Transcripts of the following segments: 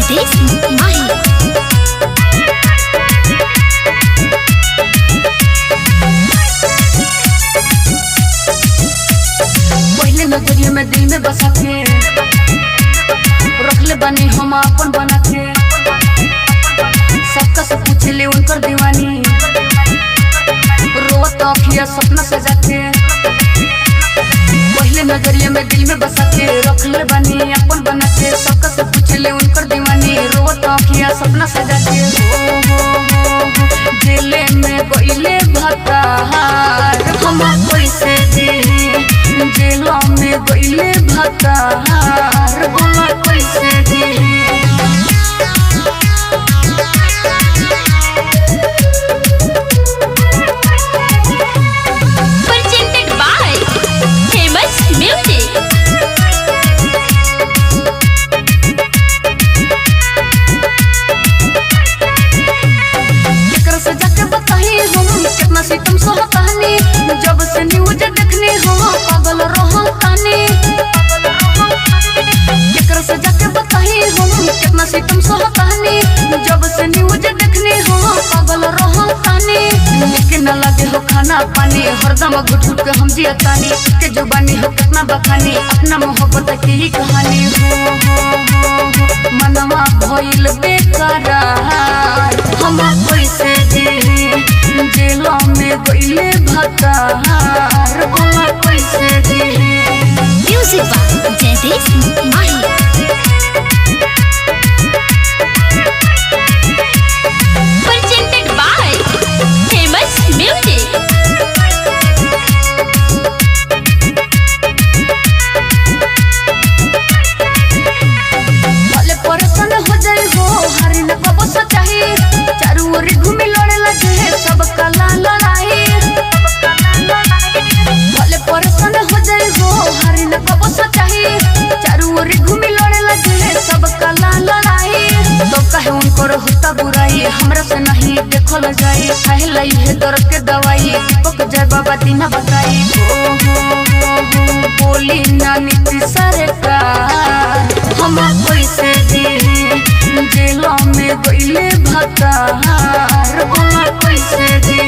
Jaidev Mahi. पहले नजरिए में दिल में बसा के रखले बनी हम अपन बना के, सबका से पूछ ले उनकर दीवानी, रोवत अखिया सपना सजा के। पहले नजरिए में दिल में बसा के रखले बनी अपन बना के, सबका से पूछ ले उनकर दीवानी, रोवत अखिया सपना सजा के। हो हो हो जेले में गइले भतार, हम कैसे जी जेला में गइले भतार, बोला कैसे जी। Presented by Famous Music. केकरो से जाके बताही हम कितना सितम सहतानी, जब से न्यूज देखनी हो पागल रहतानी। केकरो से जाके बताही हम कितना सितम सहतानी, जब से न्यूज देखनी हो पागल रहतानी। लेकिन न लगे हो खाना पानी, हरदम घुट घुट के हम जियतानी, के जुबानी हो कितना बखानी, अपना मोहब्बत की ही कहानी। हो हो हो मनवा भइल बेकरार, हम कैसे जी जेला में गइले भतार, बोला कैसे जी। Music by Jaidev Mahi. Presented by Famous Music. भले परेशान हो जाए हो हरी न कबो सचाही, चारू ओर घूमी लड़े लगे सब कला लड़ाई। भले परेशान हो जाए हो हरी न कबो सचाही, चारू ओर घूमी लड़े लगे सब कला लड़ाई। तो कहे उनकर होता बुराई, हमरा से नहीं देखल जाई, खाए लाई है दर्द के दवाई, दीपक जय बाबा दीना बताई। हो हो हो बोली ना नीति सरकार, हम कैसे जी जेला में गइले भतार, बोला कैसे जी।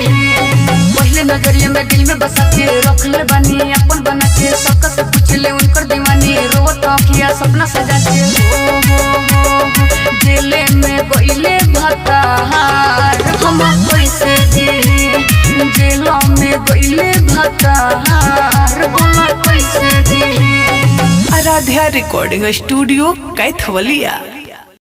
पहले नजरिए में दिल में बसा के रखले बानी अपन बना के, सबका से पूछ ले उनकर दीवानी, रोवत अखिया सपना सजा के। हो हो हो जेले में गइले भतार, हम कैसे जी जेला में गइले भतार, बोला कैसे जी। Aaradhya recording studio Kaithwalia.